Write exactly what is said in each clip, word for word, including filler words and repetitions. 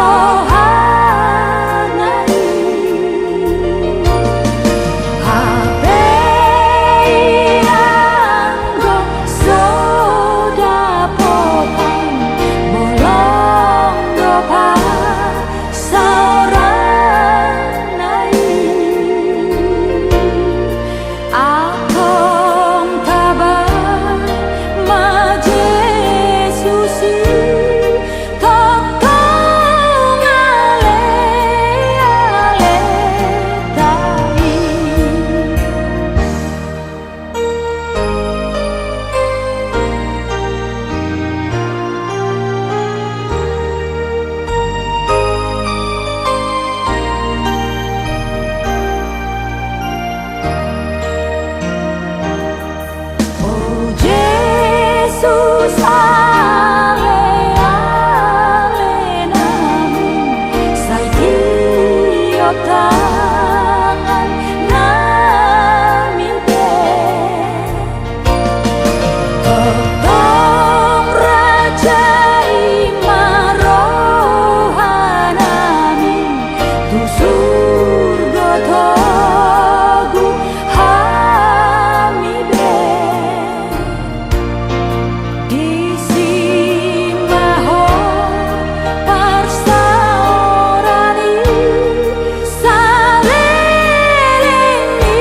Rohana i. Hape i anggo so dapotan, bolong do pasaorana i. Antong taba ma Jesus i, tongtong ale-aleta i. O Jesus, ale-ale nami, sai tio tangan nami be. Tongtong rajai ma rohanami, tu surgo togu hami be. Disi ma ho parsaoran i, saleleng ni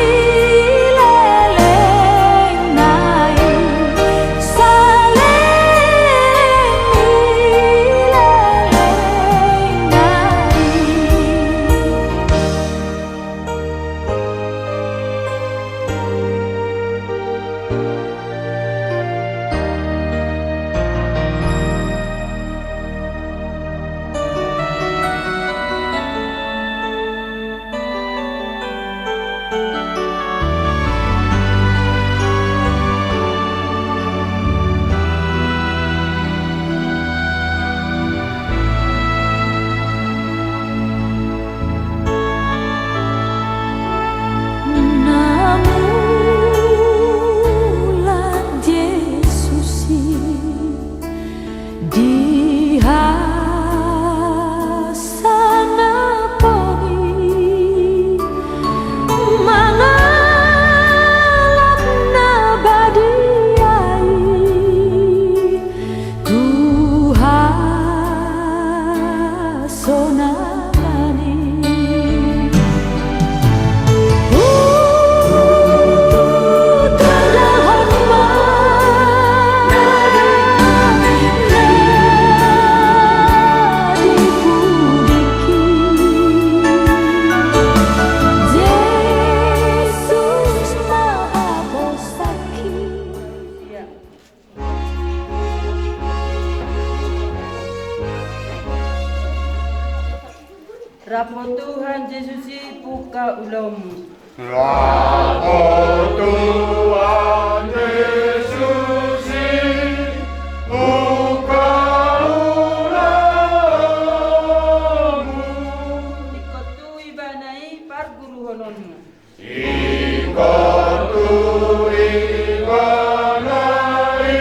lelengna i, saleleng ni lelengna i. Na mulak Jesus i di hasangapon i, mangalap na badia i tu hasonangan i. Hutandahon ma na di pudingki, Jesus ma haposanki. Rap ma Tuhan Jesus i pungka ulaonmu. Rap ma Tuhan Jesus i pungka ulaonmu. Ingkon tu ibana i parguruhononmu. Ingkon tu ibana i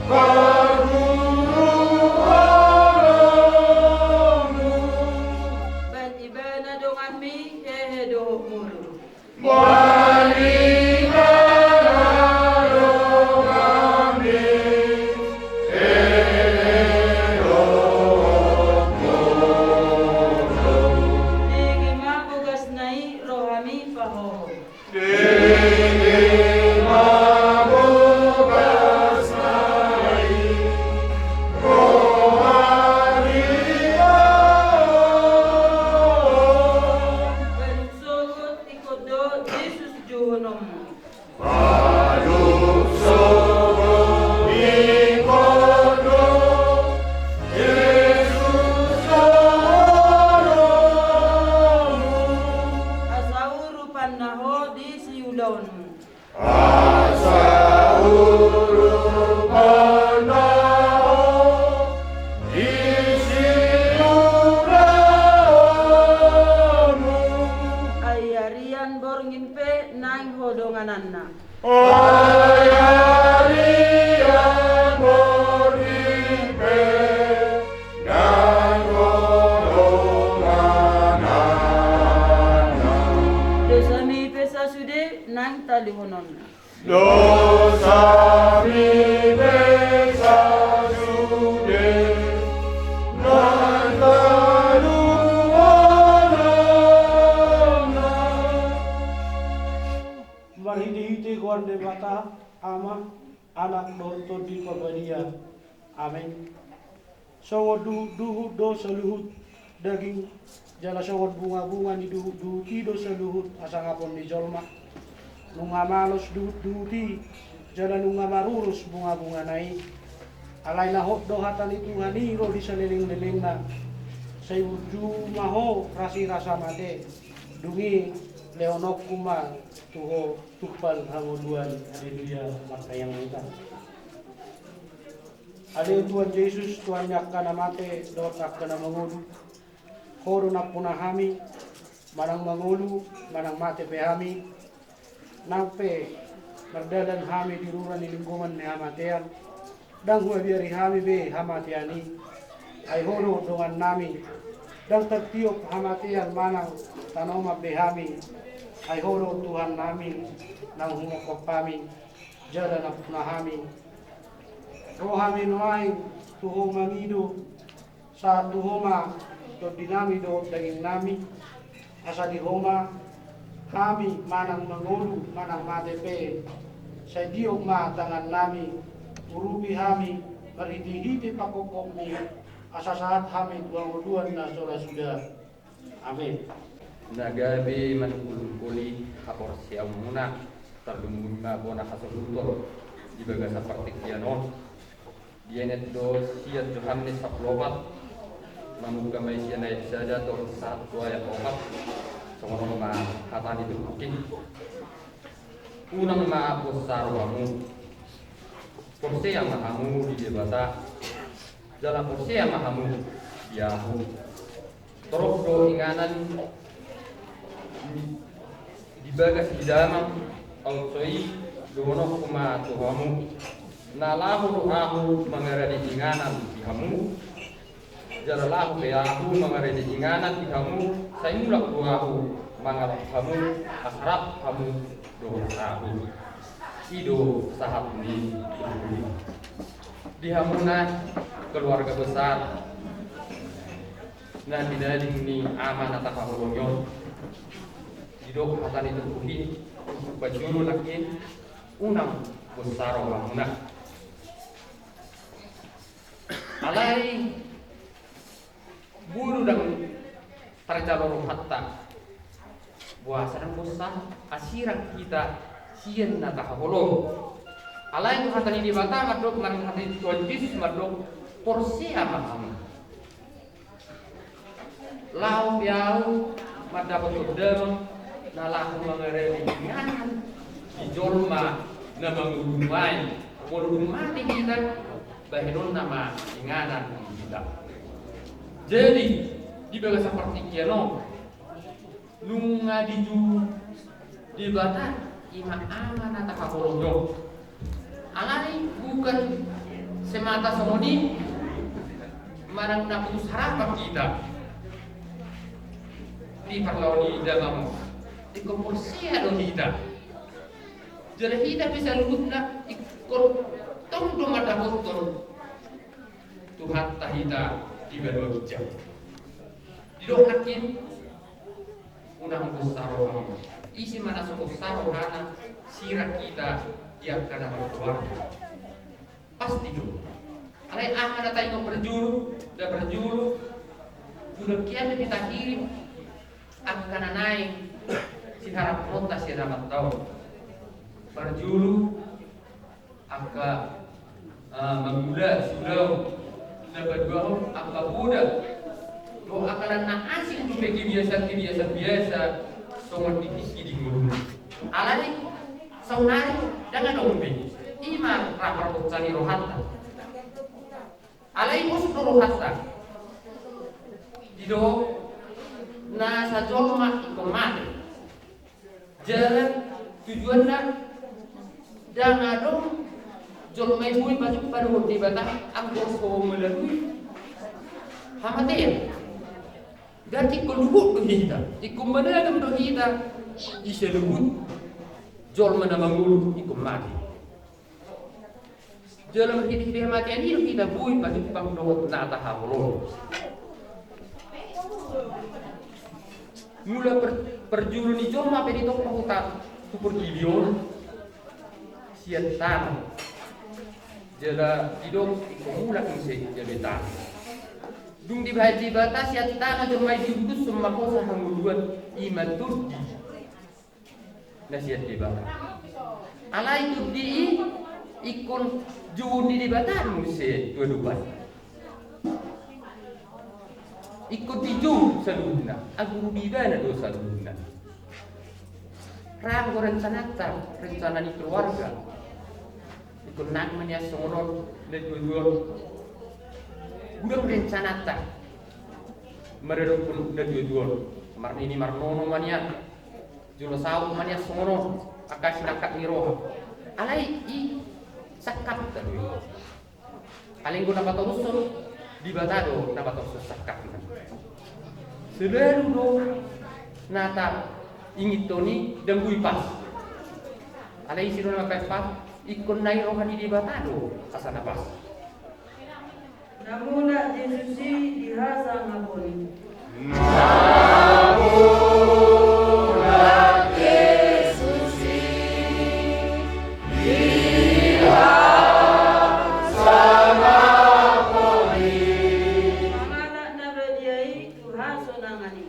parguruhononmu. Bahen ibana donganmi hehe dohot muru. Bahen ibana Ama, Anak dohot Tondi Parbadia. Amen. Songon duhutduhut do saluhut daging, jala songon bungabunga ni duhutduhut i do saluhut hasangapon ni jolma. Nunga malos duhutduhut i, jala nunga marurus bungabungana i. Alai na hot do hata ni Tuhan i ro di salelenglelengna. Sai burju ma ho rasirasa mate. Dung i lehononku ma tu ho tumpal hangoluan. Haleluya. Martangiang ma hita. Ale Tuhan Jesus, Tuhan ni angka na mate dohot angka na mangolu, Ho do nampuna hami, manang mangolu manang mate pe hami. Nang pe mardalan hami di rura ni linggoman ni hamatean, ndang huabiari hami be hamatean i. Ai Ho do dongannami. Ndang tartiop hamatean manang tanoman be hami, ai Ho do Tuhannami, naung humophop hami jala nampuna hami. Ro hami nuaeng tu Ho mangido, sahat tu Ho ma tondinami dohot dagingnami, asa di Ho ma hami manang mangolu manang mate pe. Sai tiop ma tangannami, urupi hami marhitehite pangkophopmi, asa sahat hami tu hangoluan na so ra suda. Amen. Na gabe manungkun-ungkuni haporseaonmuna, tarlumobi ma bona hasoluton di bagasan partingkian on. Dienet do sian Johannes sampulu opat, mamungka ma i sian ayat sada torus sahat tu ayat opat. Songon on ma hata ni turpuk i. Unang ma bosa rohamu. Porsea ma hamu di Debata, jala porsea ma hamu di ahu. Torop do inganan di bagas ni damang, aut so i dohononku ma tu hamu. Na laho do ahu mangarade inganan di hamu, jala laho pe ahu mangarade inganan di hamu, sai mulak do ahu mangalap hamu, asa rap hamu dohot ahu. I do sahat ni. Di hamuna keluarga besar na pinading ni Ama na tahaholongi on, didok hata ni turpuk i, turpuk parjolo nangkin, unang bosa rohamuna. Alai boi do ndang tarjalo rohanta boasa ndang bosa, asirang hita sian na tahaholongi. Alai tu hata ni Debata mandok, manang hata ni Tuhan Jesus mandok, porsea ma hamu. Laho pe ahu mandapothon damang na laho mangarade inganan di jolma na mangolu nuaeng. Molo dung mate hita, bahenonna ma inganan di hita. Jadi di bagasan partingkian on, nunga dijou Debata, i ma Ama na tahaholongi on. Alai bukan semata songon i manang na putus harapan hita di parlaho ni damang on. Ingkon porsea do hita. Jala hita pe saluhutna ingkon tong do mandapothon Tuhanta hita di banua ginjang. Didok nangkin, unang bosa rohamu. Ise ma na so bosa rohana, sirang hita di angka na markeluarga. Pasti do. Alai aha na taingot parjolo, na parjolo, bulan kian do hita hirim angka na naeng siharaphononta sian Amanta on. Parjolo, angka, ah, mangula siulaon, na paduahon angka poda dohot angka na asing dope kebiasaan-kebiasaan biasa songon di tingki di ngolu. Alai saonari ndang adong be. I ma rap pargonsa ni rohanta. Alai bosok do rohanta. Didok na sajolma ingkon mate. Jala tujuanna ndang adong jolma i boi pajumpang dohot Debata anggo so melalui hamatean. Berarti ingkon luhut do hita, ingkon managam do hita. Ise luhut? Jolma na mangolu ingkon mate. Jala marhitehite hamatean i do hita boi pajumpang dohot na tahaholongi. Mula par-, parjolo ni jolma pe ditompa huta tu portibi on, sian tano. Jala didok ingkon mulak muse jabetana. Dung dibahen Debata sian tano jolma i, diuduthon ma hosa hangoluan, i ma tondi na sian Debata. Alai tondi i ingkon jou ni Debata do muse tu adopan. Ingkon dijou saluhutna, agur di ibana do saluhutna. Ra anggo rencananta, rencana ni keluarga, ingkon nang ma nian songon on na tuatua on. Godang rencananta maradophon na tuatua on. Marnini marnono ma nian, jolo saut ma nian songon on angka sinangkap ni roha. Alai i sangkapta do i. Alai anggo na patorushon, Debata do na patorushon sangkapna. Selalu do na taingothon i dang boi pas. Alai ise do na mambahen pas? Ingkon na di roha ni Debata do asa na pas. Na mulak Jesus i di hasangapon i. Mangalap na badia i tu hasonangan i.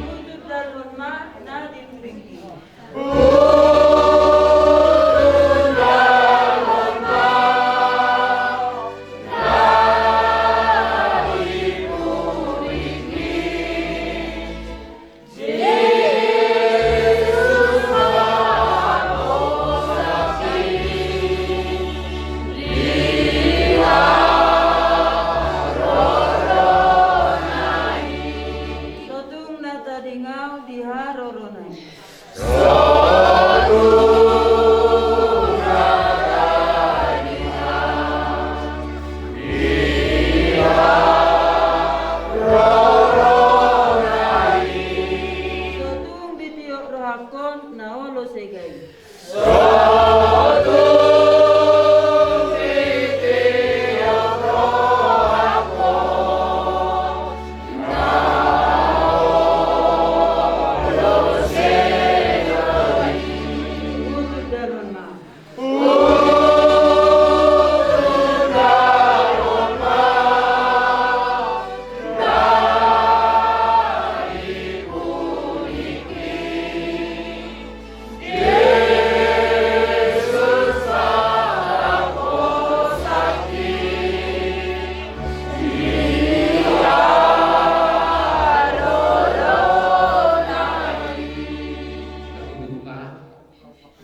Utur dalan ma na di pudingki. Sotung na tading ahu di harorona i. Sotung ditiop rohangkon na olo sega i.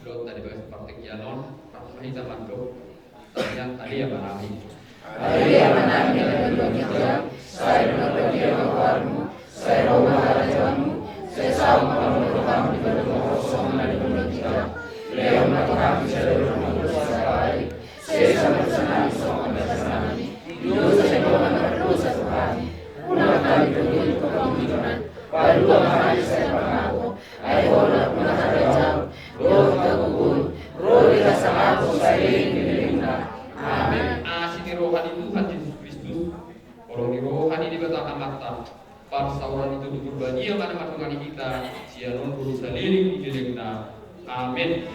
Dohot na di bagas partingkian on, rap ma hita mandok. Tarian, ale Amanami. Ale Amanami na di banua ginjang, sai ma badia ma goarmu, sai ro ma harajaonmu, sai saut ma hamuliateonmu di banua on songon na di banua ginjang. Lehon ma tu hami sadari on hangoluan sadari. Sesa ma dosanami songon na sesa nami di dosa ni dongan na mardosa tu hami. Unang hami togihon tu pangunjunan, palua ma hami sian pangago. Ai Ho do nampuna harajaon, dohot hagogoon, ro di hasangapon saleleng ni lelengna. Amen. Asi ni roha ni Tuhan Jesus Kristus, holong ni roha ni Debata Amanta, parsaoran ni Tondi Porbadia ma na mandongani hita sian on ro di saleleng ni lelengna. Amen.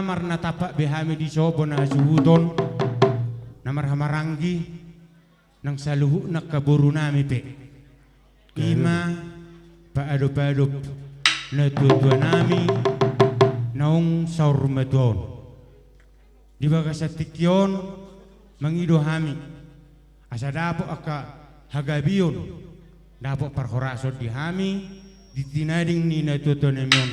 marnatampak be hami di sopo na hasuhuton, na marhahamaranggi, nang saluhutna angka borunami pe. Ima paadopadop natuatuanami naung saur matua on. Di bagasan tingki on mangido hami asa dapot angka hagabeon, dapot parhorason di hami di tinading ni natuatuanami on.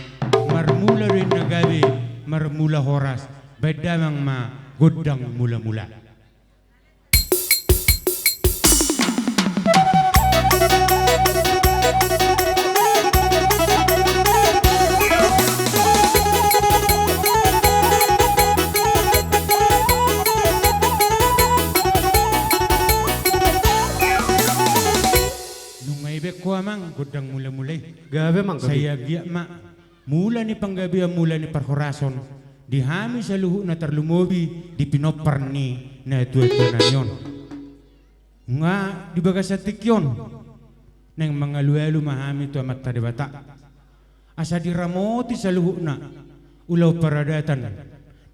Marmula do inna gabe, marmula horas, baen damang ma gondang mulamula. Nunga dibaen ho amang gondang mulamula i. Gabe amang, gabe. Sai anggiat ma mula ni panggabean, mula ni parhorason di hami saluhutna, tarlumobi di pinompar ni natuatuanami on. Nga di bagasan tingki on naeng mangalualu ma hami tu Amanta Debata asa diramoti saluhutna ulaon paradatan,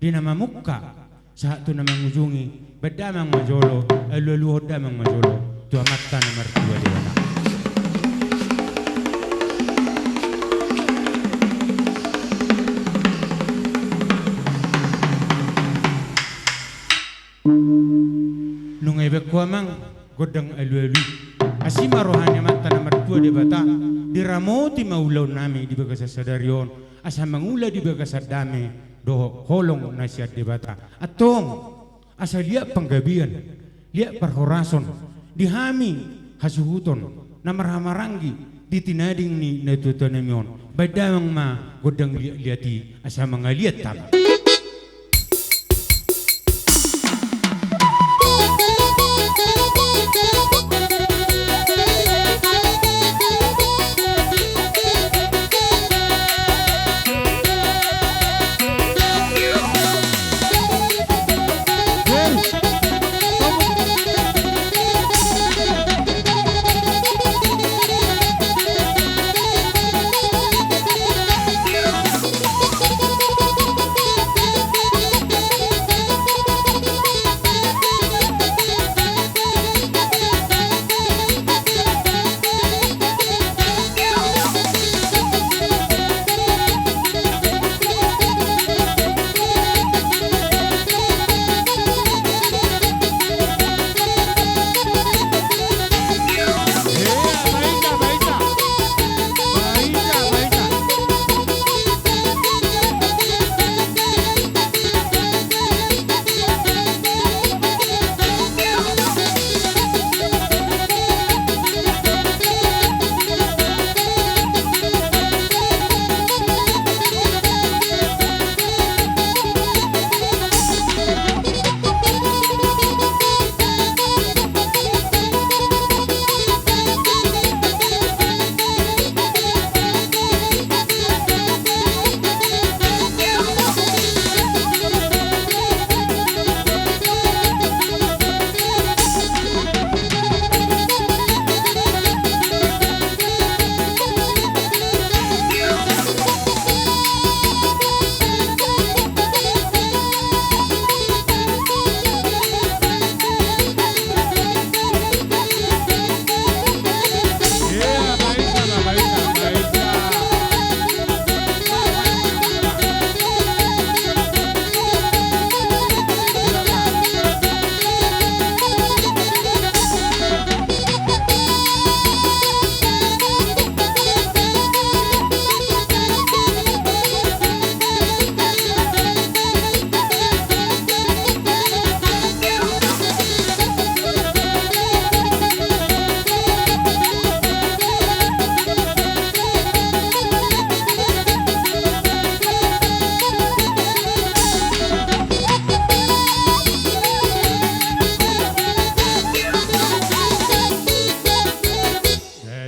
di na mamungka sahat tu na mangujungi. Baen damang ma jolo, alualuhon damang ma jolo tu Amanta na martua Debata. Nunga dibaen ho amang gondang alualu i. Asi ma roha ni Amanta na martua Debata, diramoti ma ulaonnami di bagasan sadari on asa mangula di bagasan dame dohot holong na sian Debata. Antong asa liat panggabean, liat parhorason di hami hasuhuton na marhahamaranggi di tinading ni natuatuanami on. Baen damang ma gondang liatliat i asa mangaliat hami.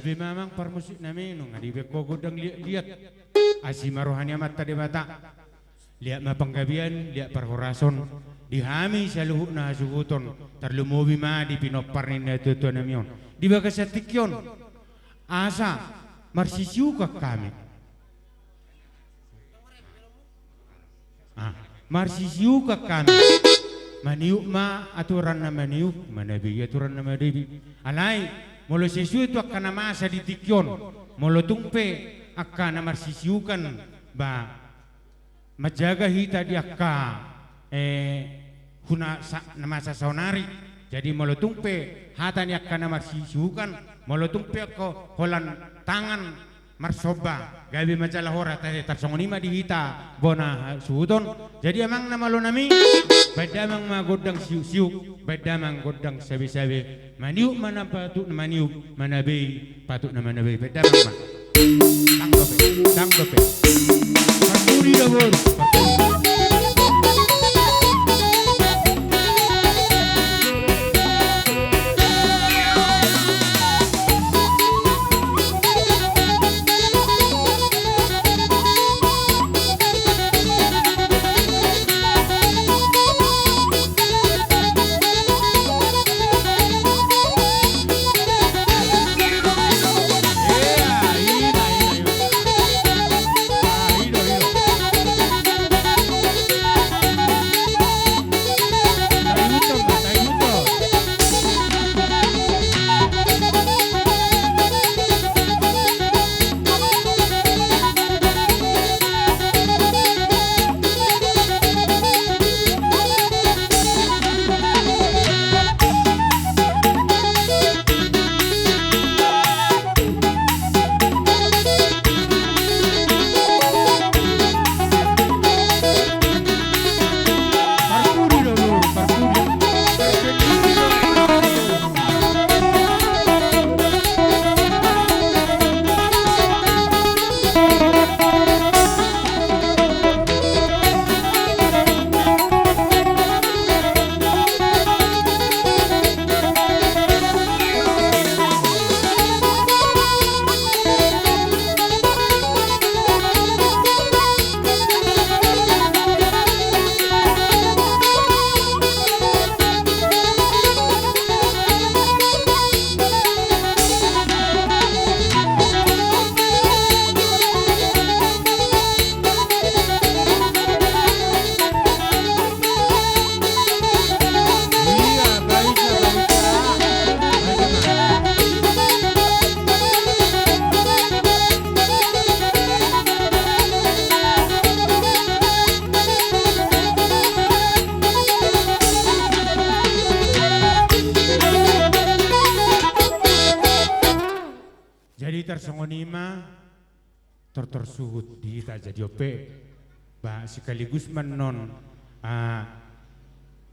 Gabe ma amang parmusik nami, nunga dibaen ho gondang liatliat. Asi ma roha ni Amanta Debata. Liat ma panggabean, liat parhorason di hami saluhutna hasuhuton, tarlumobi ma di pinompar ni natuatuanami on. Di bagasan tingki on asa marsisiukan hami. Ah. Marsisiukan hami. Maniup ma aturan na maniup, manabei aturan na manabei. Alai, molo sesuai tu angka na masa di tingki on, molo tung pe angka na marsisiukan, ba, manjaga hita di angka, eh, huna sa-, na masa saonari. Jadi molo tung pe hata ni angka na marsisiukan, molo tung pe angka holan tangan marsomba, gabe ma jala hora, ta-, tarsongon i ma di hita bona suhuton. Jadi amang na malo nami, baen damang ma gondang siuk-siuk, baen damang gondang sabe-sabe, maniup ma na patut na maniup, manabei patut na manabei, baen damang ma. Tanggo pe, tanggo pe. Parpudi do boru, parpudi. Jadi tarsongon i ma, tortor suhut di hita. Jadi on pe, ba, sekaligus ma annon, ah,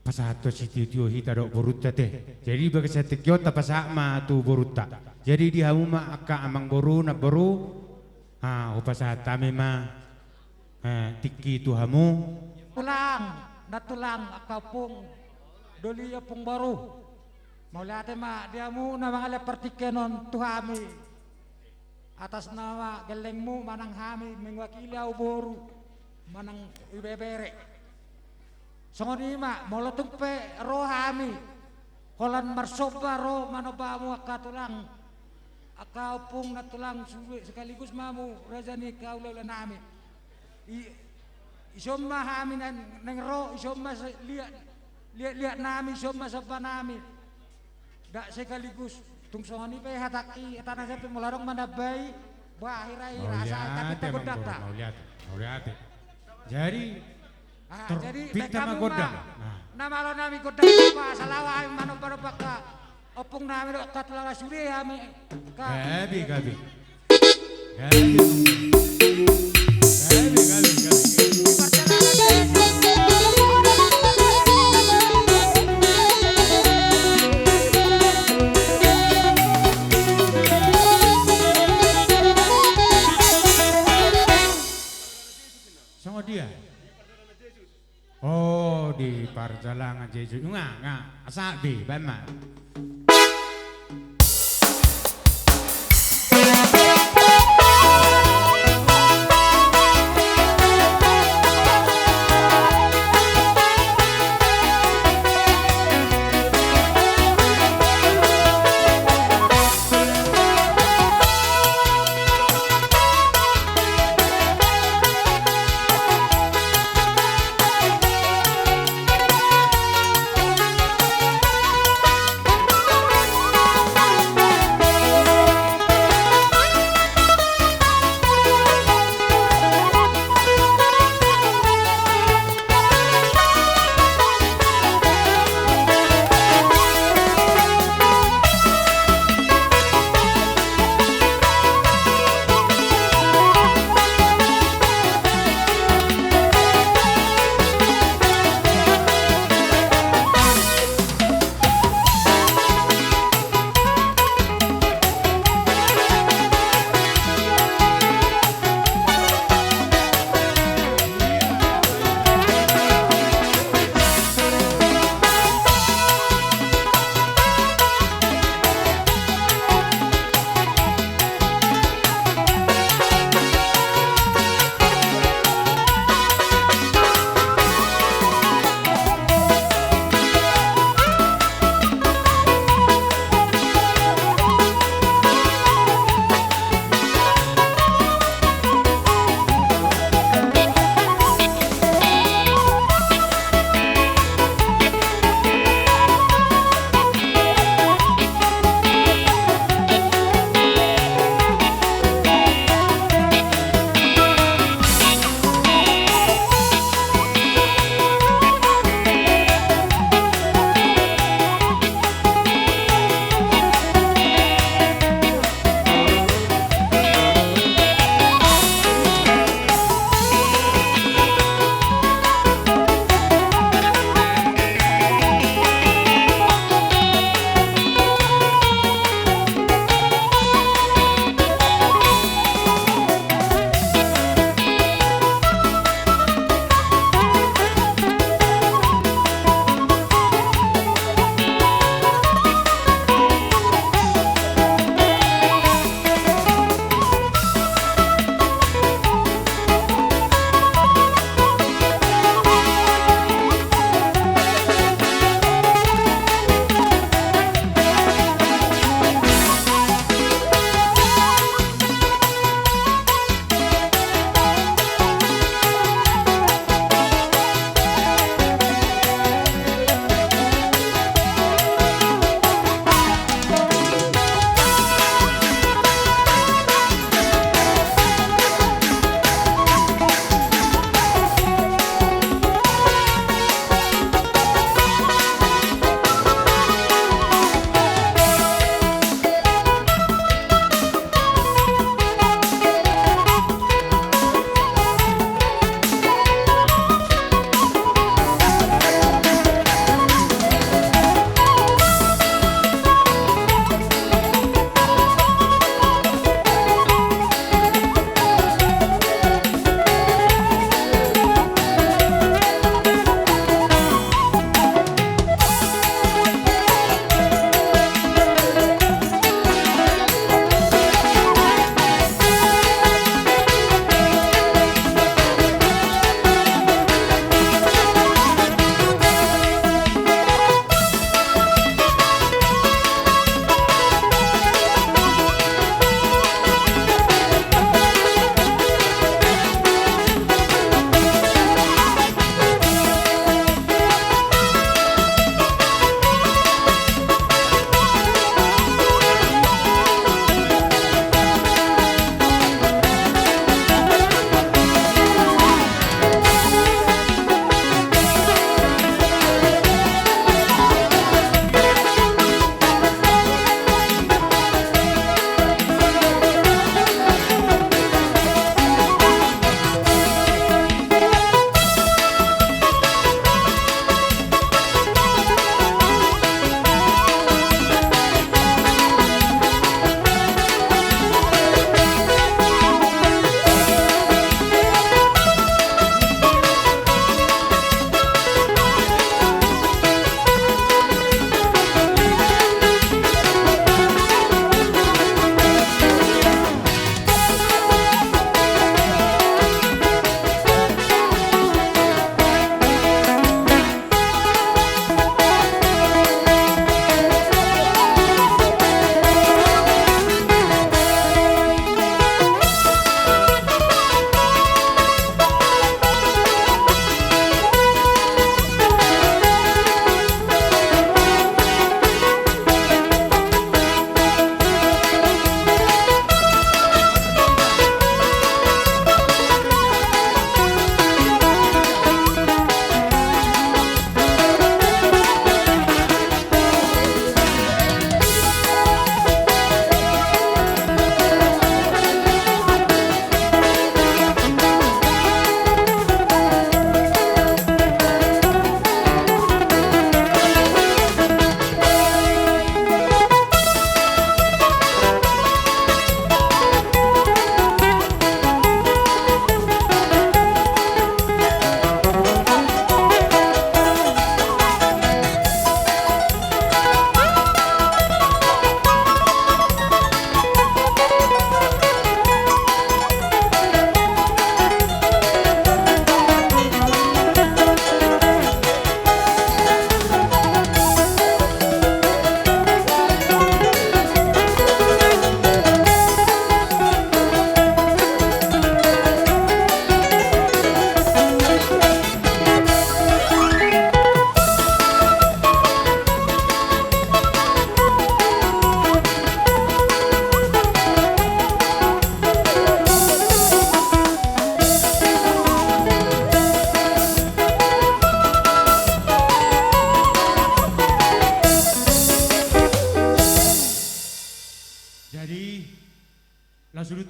pasahathon sitiotio hita dohot borunta te. Jadi bagasan tingki on tapasahat ma tu borunta. Jadi di hamu ma angka amangboru, namboru, ah, hupasahat hami ma, eh, tingki tu hamu. Tulang, nantulang, angka ompung doli, ompung boru. Mauliate ma di hamu na mangalehon partingkian on tu hami. Atas nama gellengmu manang hami mewakili au boru manang ibebere. Songon i ma, molo tung pe ro hami holan marsomba, ro manomba hamu angka tulang, angka ompung nantulang, sude sekaligus ma hamu raja ni angka hulahula nami. I-, ison ma hami naeng, naeng ro, ison ma se-, liat, liat, liat nami, ison ma somba nami. Dak sekaligus, tung songon i pe hatangki, hatana sape molo adong manambai, ba hira i rasa, tapi tagondang ta. Mauliate, mauliate. Jadi, ah, jadi, baen hamu ma gondang. Nah. Na malo nami gondang, ba, salawa hami manomba-nomba angka ompung nami dohot angka tulang, sude hami. Gabe, gabe. Gabe. Gabe, gabe, gabe. Songon dia? Oh, di parjalangan Jesus. Nga, nga. Asa be, baen ma.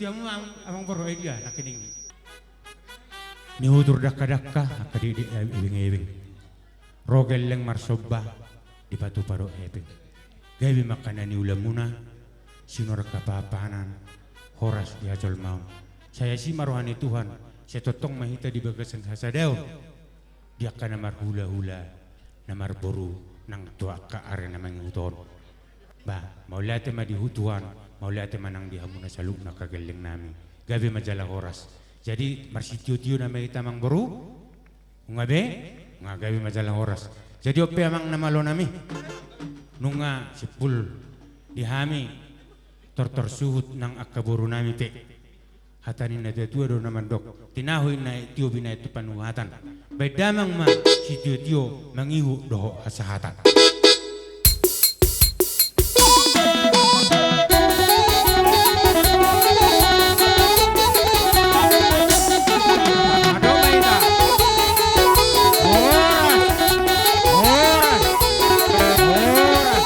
Amang, amang boru, ai dia nangkining ni hutur dangka-dangka, angka di, di, eh, ibing-ibing. Ro gelleng marsomba, dipatupa do hepeng. Gabe ma angka na niulamuna, sinuaran hapahapanan, horas di hajolmaon. Sai asi ma roha ni Tuhan, sai tongtong ma hita di bagasan hasadaon. Di angka na marhula-hula, na marboru, nang tu angka ari na mangihut on. Ba, mauliate ma di Tuhan, mauliate ma nang di hamuna saluhutna angka gelleng nami. Gabe ma jala horas. Jadi, marsitio-tio nama hita amang boru? Nunga be? Nunga, gabe ma jala horas. Jadi, on pe amang na malo nami. Nunga simpul di hami, tortor suhut nang angka boru nami pe. Hata ni natua-tua do na mandok, tinahu inna aek tio, binahen tu panuhatan. Baen damang ma sitio-tio mangihut dohot hasahatan. Adong ma hita. Horas. Horas. Horas.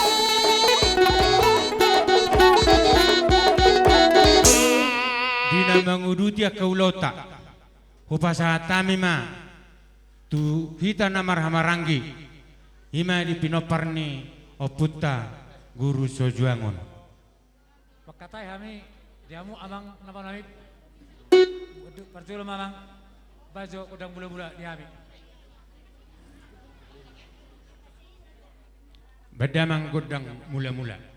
Di na manguduti angka ulaonta, hupasahat hami ma tu hita na marhahamaranggi, i ma di pinompar ni ompunta Guru Sojuangon. Mangkatai hami di hamu amang na malo nami. Parjolo ma amang, baen jo gondang mula-mula di hami. Baen damang gondang mula-mula.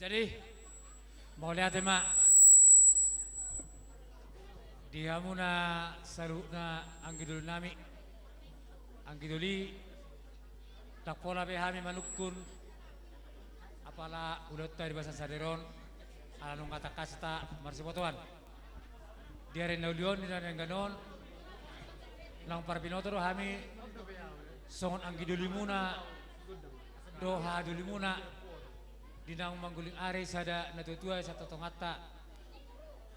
Jadi, mauliate ma di hamuna saluhutna anggi doli nami, anggi doli, ndang pola be hami manungkun apala ulaonta di bagasan sadari on, ala nunga tangkas hita marsibotoan. Di ari na uli on, di na denggan on, naung parbinoto do hami songon anggi dolimuna dohot haha dolimuna di naung mangguling ari sada natua-tua sian tongtonganta.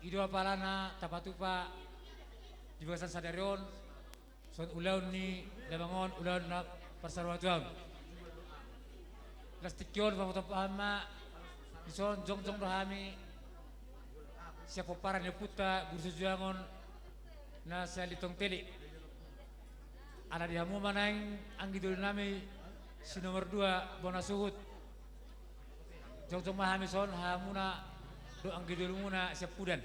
I do apala na tapatupa di bagasan sadari on, songon ulaon ni damang on, ulaon na parsarumatuaon. Laos tingki on pamotompahon ma, dison jongjong do hami sian pomparan ni ompunta Guru Sojuangon na sian Lintong Tele. Ala di hamu ma naeng anggi doli nami si nomor dua bona suhut. Jongjong ma hami son, hamuna dohot anggi dolimuna sian Pudan.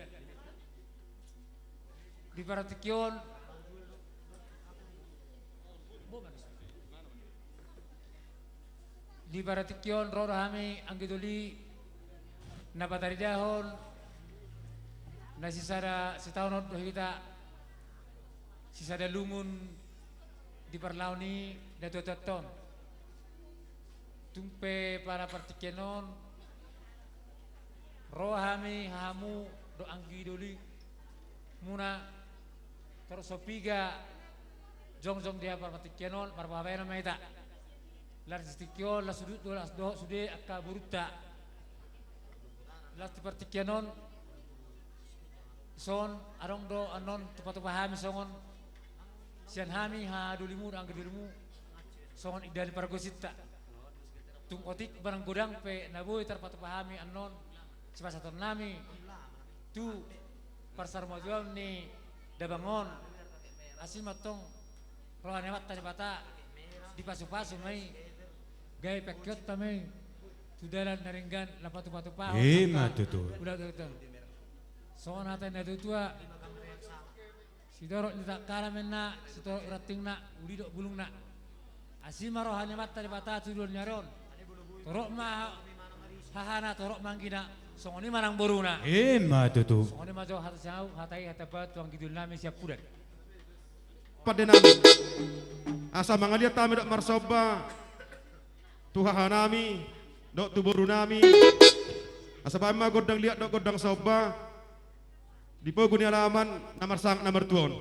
Di partingkian on, di partingkian on ro do hami anggi doli na pataridahon na sisada sitaonon do hita, sisada lungun di parlao ni natua-tuanta on. Tung pe pala partingkian on ro hami hamu dohot anggi dolimuna, torop so piga jongjong di partingkian on, marpabaenon ma hita. Laos di tingki on, laos sude, laos dohot sude angka borunta. Laos di partingkian on, son, adong do annon tupa-tupa hami songon sian hami haha dolimu dohot anggi dolimu, songon indahan ni pargonsinta. Tung otik manang godang pe na boi tarpatupa hami annon, sipasahaton nami tu parsarumatuaon ni damang on. Asi ma antong roha ni Amanta Debata, dipasu-pasu ma i, gabe pangkeonta ma i tu dalan na denggan, na patupa-tupahon. I ma tutu. Ulaon on. Songon hata ni natua-tua, sitorop ni tangkasna ma inna, sitorop ni rantingna, uli dohot bulungna. Asi ma roha ni Amanta Debata tu joloan ni ari on. Torop ma hahana, torop ma anggina, songon i ma nang boruna. I ma tutu. Songon i ma jo hata sian ahu, hata i hata pasahat tu anggi doli nami sian Pudan. Pande nami. Asa mangaliat hami dohot marsomba tu haha nami dohot tu boru nami. Asa baen ma gondang liat dohot gondang somba di pogu ni alaman na marsangap na martua on.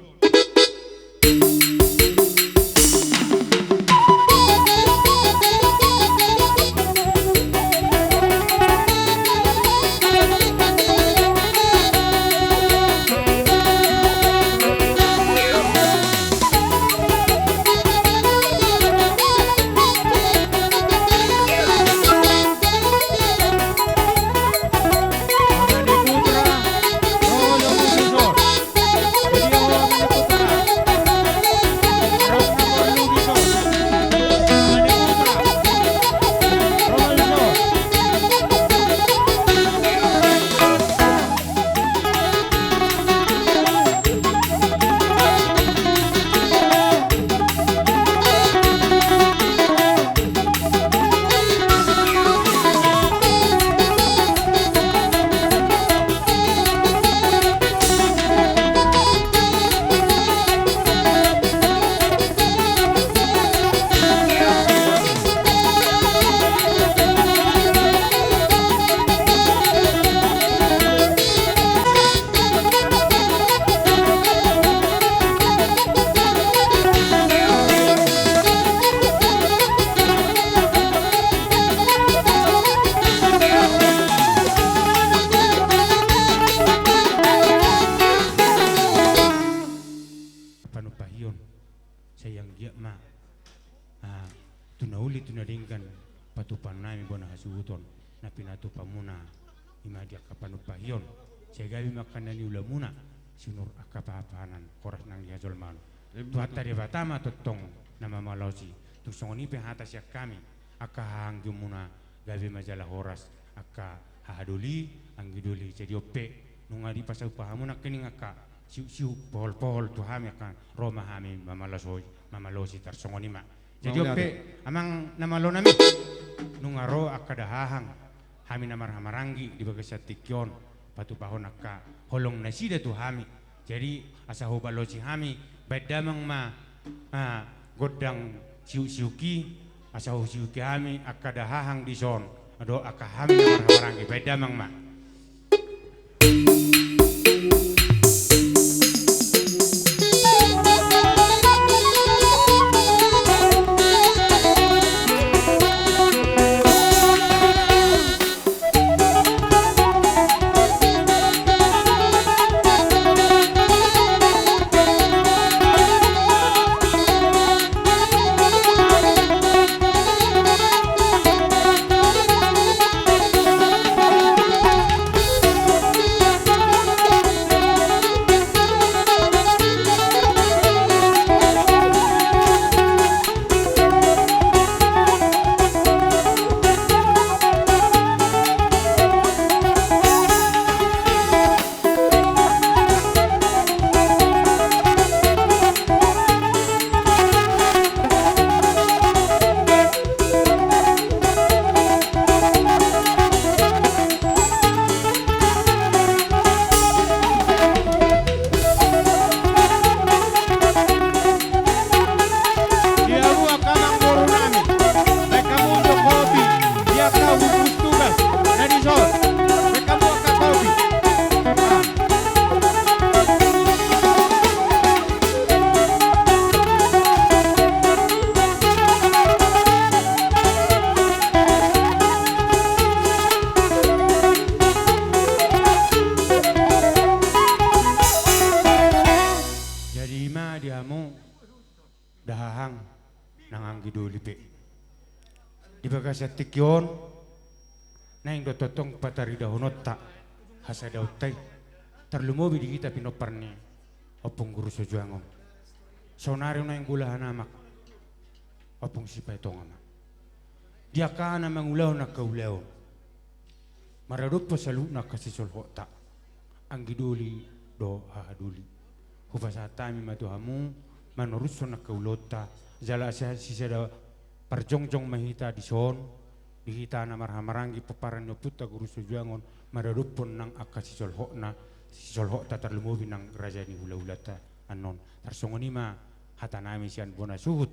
Uli tu na denggan patupaonnami bona hasuhuton na pinatupamuna, i ma di angka panumpahion, sai gabe ma angka na niulamuna, sinur angka pahanpahanan, horas nang di hajolmaon. Tuhanta Debata ma tongtong na mamalosi. Tung songon i pe hata sian hami, angka hahaanggion muna, gabe ma jala horas angka hahadoli, anggidoli. Jadi on pe, nunga dipasaupa hamu nangkining angka siuksiuk, pohol-pohol tu hami, angka ro ma hami mamalosi, mamalosi tarsongon i ma. Jadi on pe, amang na malo nami, nunga ro angka dahahang, hami na marhahamaranggi di bagasan tingki on, patupahon angka holong nasida tu hami. Jadi, asa hubalosi hami, baen damang ma, ah, gondang siuksiuk i, asa husiuki hami angka dahahang dison, dohot angka hami na marhahamaranggi, baen damang ma. Di hamu angka amangboru nami, baen hamu jo kopi, di angka gugus tugas na dison, baen hamu angka kopi. Ah. Jadi i ma di hamu dahahang nang anggidoli pe. Di bagasan tingki on, naeng do tongtong pataridahononta hasadaonta i, tarlumobi di hita pinompar ni Ompung Guru Sojuangon. Saonari naeng ulaon amak Ompung Sipaetonga ma. Di angka na mangulahon angka ulaon, maradophon saluhutna angka sisolhotta, anggidoli dohot hahadoli. Hupasahat hami ma tu hamu, manorushon angka ulaonta, jala asa sisada parjongjong ma hita dison, di hita na marhahamaranggi pomparan ni ompunta Guru Sojuangon, maradophon nang angka sisolhotna, sisolhotta tarlumobi nang raja ni hulahulanta annon. Tarsongon i ma hata nami sian bona suhut,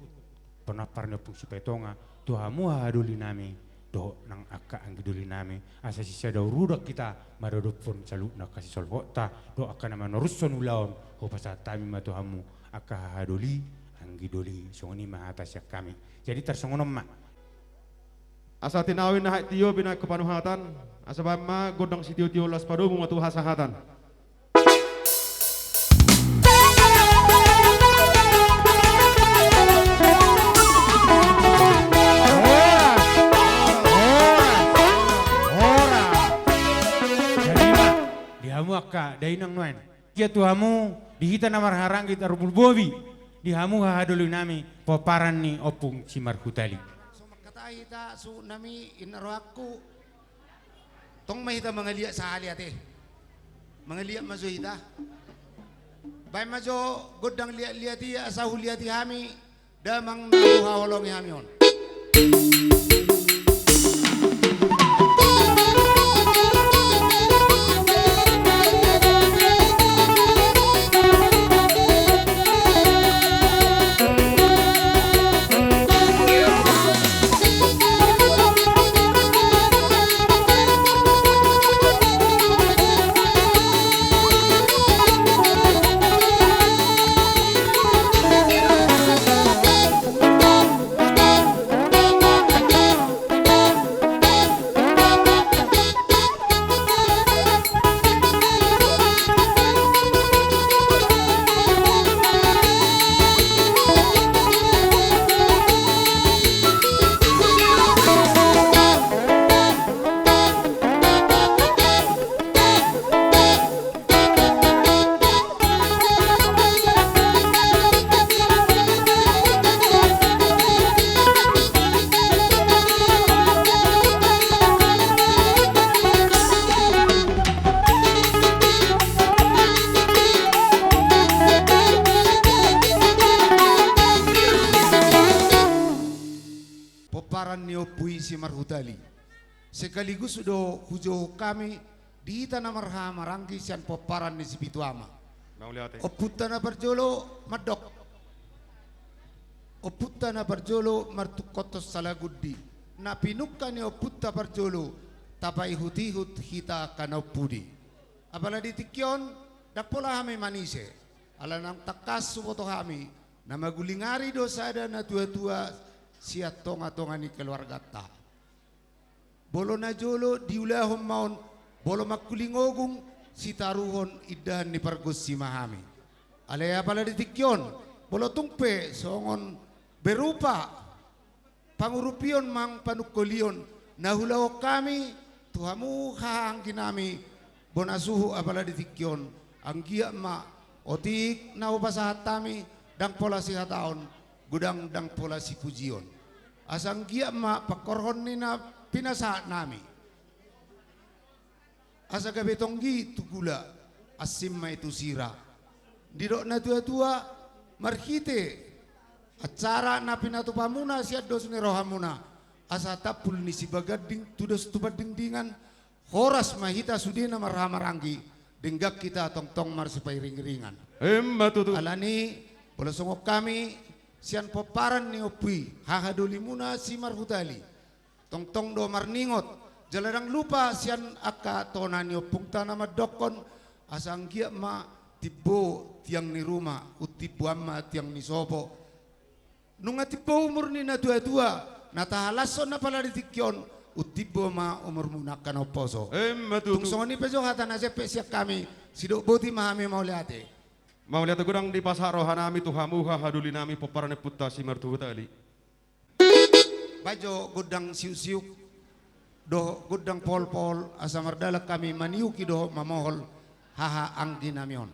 pinompar ni Ompung Sipaetonga, tu hamu hahadoli nami, dohot nang angka anggidoli nami, asa sisada urudan hita maradophon saluhutna angka sisolhotta, dohot angka na manorushon ulaon, hupasahat hami ma tu hamu angka hahadoli, anggidoli, songon i ma hata sian hami. Jadi tarsongon on ma. Asa tinawi na hait tio binahen tu panuhatan, asa bahen ma gondang sitiotio las padomu ma tu hasahatan. Horas, horas, horas. Jadi ma, di hamu angka dainang nuaeng. Ia tu hamu, di hita na marhahamaranggi tarlumobi, di hamu hahadoli nami, pomparan ni Ompung Simarhutali. So mangkatai hita suhut nami, inna rohangku. Tong ma hita mangaliat sahali ate. Mangaliat ma jo hita. Baen ma jo gondang liatliat i asa huliati hami damang na huhaholongi hami on. Sekaligus do hujou hami di hita na marhaha maranggi sian pomparan ni Sipitu Ama. Mauliate. Ompunta na parjolo mandok. Ompunta na parjolo martungkothon salagundi. Na pinungka ni ompunta parjolo tapaihut-ihut hita angka na umpudi. Apala di tingki on, ndang pola hami manise. Ala naung tangkas huboto hami, na maguling ari do sada na tua-tua sian tonga-tonga ni keluarganta. Molo na jolo diulahon ma on, molo mangkuling ogung, sitaruhon indahan ni pargonsi ma hami. Alai apala di tingki on, molo tung pe songon berupa pangurupion manang panungkolion na huulahon hami tu hamu haha anggi nami, bona suhut apala di tingki on, anggiat ma otik na hupasahat hami, ndang pola sihataon, godang ndang pola sipujion. Asa anggiat ma pangkorhon ni na pinasahat nami. Asa gabe tonggi tu gula, ansim ma i tu sira. Didok na tua-tua, marhite acara na pinatupamuna sian dos ni rohamuna, asa tampul ni Sibaganding tu dos tu Pandingdingan, horas ma hita sude na marhaha maranggi, denggan hita tongtong marsipairing-iringan. Emma tutu. Alani, molo songon hami, sian pomparan ni ompu i, hahadolimuna si Marhutali. Tongtong do marningot, jala ndang lupa sian angka tona ni ompunta na mandokkon, asa anggiat ma timbo tiang ni ruma, umtimboan ma tiang ni sopo. Nunga timbo umur ni na tua-tua, na tahalashon apala di tingki on, umtimbo ma umurmuna angka na umposo. Emma tutu. Tung songon i pe jo hata na jempek sian hami, sidok boti ma hami mauliate. Mauliate godang dipasahat roha nami tu hamu hahadolinami pomparan ni ompunta si Marhutali. Baen jo gondang siuk-siuk dohot gondang pohol-pohol asa mardalan hami maniuki dohot mamohol haha anggi nami on.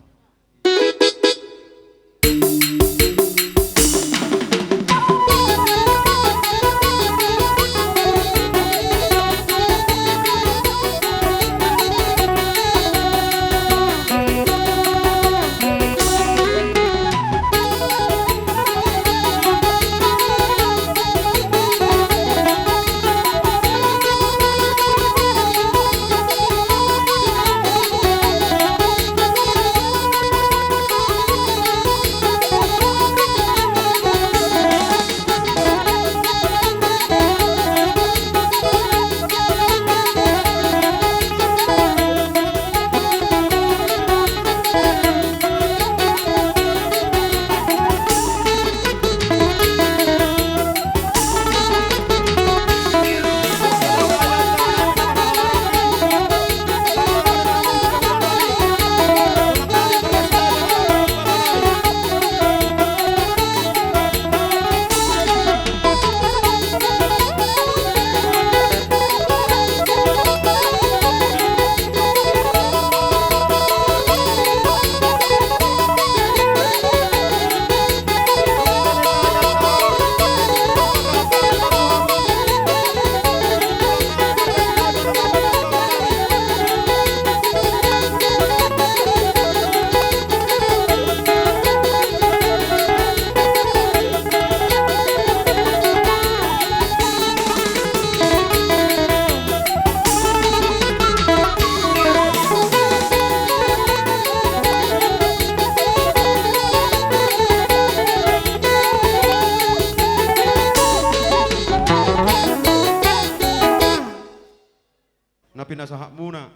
Na pinasahatmuna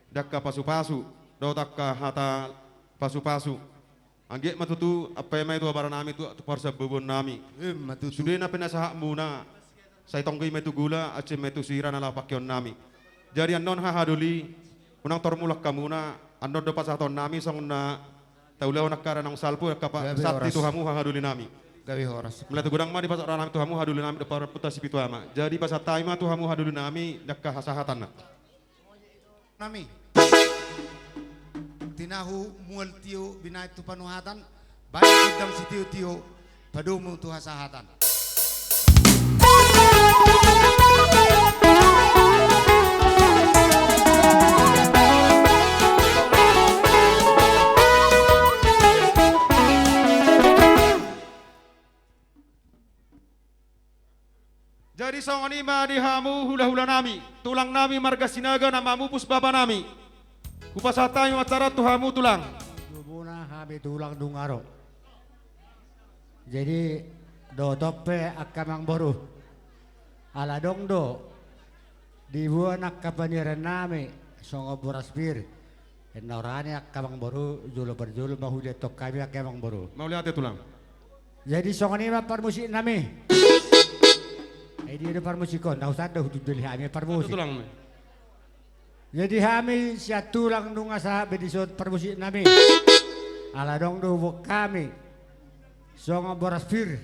di angka pasu-pasu dohot angka hata pasu-pasu. Anggiat ma tutu ampe ma i tu abara nami tu, tu parsambobuon nami. Emma tutu. Sude na pinasahatmuna, sai tonggi ma i tu gula, ansim ma i tu sira na laho pangkeon nami. Jadi annon hahadoli, unang tormulak hamuna, annon do pasahaton nami songon na taulahon angka na naung salpu, angka pa-, gabe santi horas tu hamu hahadoli nami. Gabe horas. Mauliate godang ma dipasahat roha nami tu hamu hahadoli nami, dohot pomparan ni ompunta Sipitu Ama. Jadi pasahat hami ma tu hamu hahadoli nami, di angka hasahatan na. Nami. Tinahu mual tio binahen tu panuhatan, baen gondang sitio-tio, padomu tu hasahatan. Jadi Songon i ma di hamu hula-hula nami, tulang nami marga Sinaga na mamupus bapa nami. Hupasahat hami ma acara tu hamu tulang. Jumuna hami tulang nunga ro. Jadi dohot pe angka amangboru, ala adong do diboan angka panurirang nami songon boras pir. Ninna roha ni angka amangboru, jolo parjolo ma huliathon hami angka amangboru. Mauliate tulang. Jadi songon i ma parmusik nami. Ai dia do parmusik on, ndang usah do hutunduli hami parmusik. Tulang. Jadi hami sian tulang nunga sahat be dison parmusik nami. Ala adong do huboan hami songon boras pir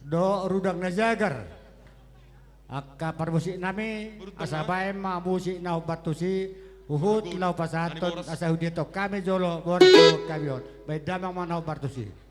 dohot rudang na jagar. Angka parmusik nami, asa baen ma musik na hombar tusi, huhut laho pasahathon asa huliathon hami jolo boras ni hami on. Baen damang ma na hombar tusi.